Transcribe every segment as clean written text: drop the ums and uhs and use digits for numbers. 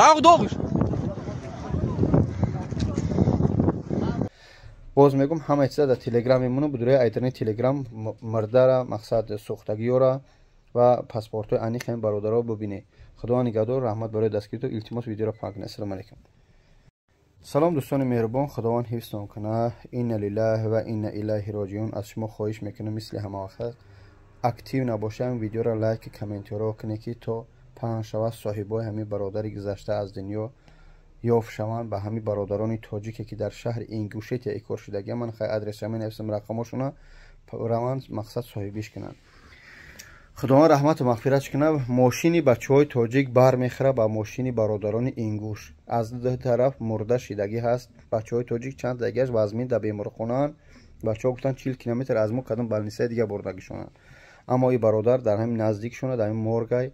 Дағ доғш. Боз мегум ҳама чиза дар телеграм мемонам, будураи айдарни телеграм мурдара, мақсад сӯхтагиёра ва паспортҳои аниқ ҳамин бародаро бубинед. Худованд нигаҳдор, раҳмат барои дастгиритон, илтимос видеоро паҳн кунед. Ассалому алайкум. Салом дӯстони меҳрубон, Худованд ҳифзтон кунад. Инна лиллаҳи ва инна илайҳи роҷиун. Аз шумо хоҳиш мекунам мисли ҳама вақт актив набошам, видеоро лайк, комментиро кунед, ки то паҳн шавад, соҳибои ҳамин бародари гузашта аз дунё ёфт шаванд. Ба ҳамин бародарони тоҷике, ки дар шаҳри Ингушетия икор шудагия, ман хай адреса менависам, рақамошона раванд, мақсад соҳибиш кунанд. Худованд раҳмату мағфиратш кунад. Мошини бачаҳои тоҷик бармехӯрад ба мошини бародарони ингуш. Аз ду тараф мурда шидагӣ ҳаст. Бачаҳои тоҷик чанд дагиаш вазмин дар беморхонаанд. Бачаҳо гуфтанд 40 километр аз мо кадом балнисаи дига бурдагишонанд. Аммо и бародар дар ҳамин наздикшона, дар ҳамин моргай.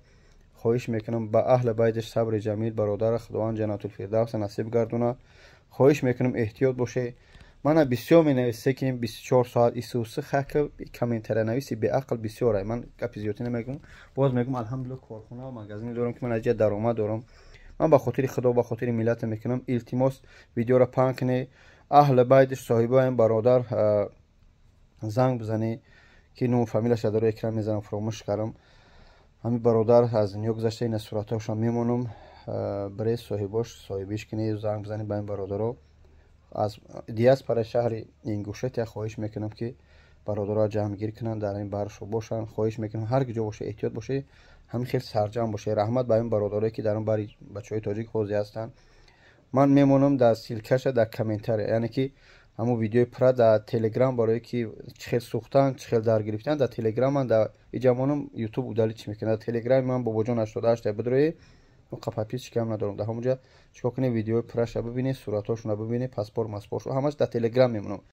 Хоҳиш мекунам ба аҳли байташ сабри ҷамил, бародара Худованд ҷаннатулфирдавса насиб гардонад. Хоҳиш мекунам эҳтиёт бошед. Мана бисёр менависе, ки 24 соат исуси хака комментариянависи беақл бисёр. Ман гапи зиёдӣ намегӯм. Боз мегӯм, алҳамдулилла корхона ва магазин дорам, ки ман аз ҷа даромад дорам. Ман ба хотири Худо, ба хотири миллат мекунам. Илтимос видеоро паҳн кунед. Аҳли байтиш соҳибоям бародар занг бизанед, ки ному фамилияша дар экран мезанам, фаромӯш кардам. Ҳамин бародар аз дунё гузашта, ина суратҳошон мемонам. Биред соҳибош соҳибиш кунед, занг бизанед ба ин бародаро. Аз диаспораи шаҳри Ингушетия хоҳиш мекунам, ки бародаро ҷамъгир кунанд, дар ин баршо бошанд. Хоҳиш мекунам ҳар ҷо боше эҳтиёт боше, ҳамин хел сарҷамъ боше. Раҳмат ба ин бародарое, ки дар он бари бачаҳои тоҷик ҳозир ҳастанд. Ман мемонам дар ссылкаша дар комментария, яъне ки ҳамон видеои пурра дар телеграм, барое ки чӣ хел сӯхтан, чӣ хел дар гирифтан дар телеграм ман дар иҷа монам, ютуб удалить мекунад. Дар телеграми ман Бобоҷон 88 бидрои, мо подписчик ҳам надорам. Дар ҳамонҷа чикор кунед, видеои пурраша бибинед, суратҳошона бибинед, паспорт маспортшо ҳамаш дар телеграм мемонам.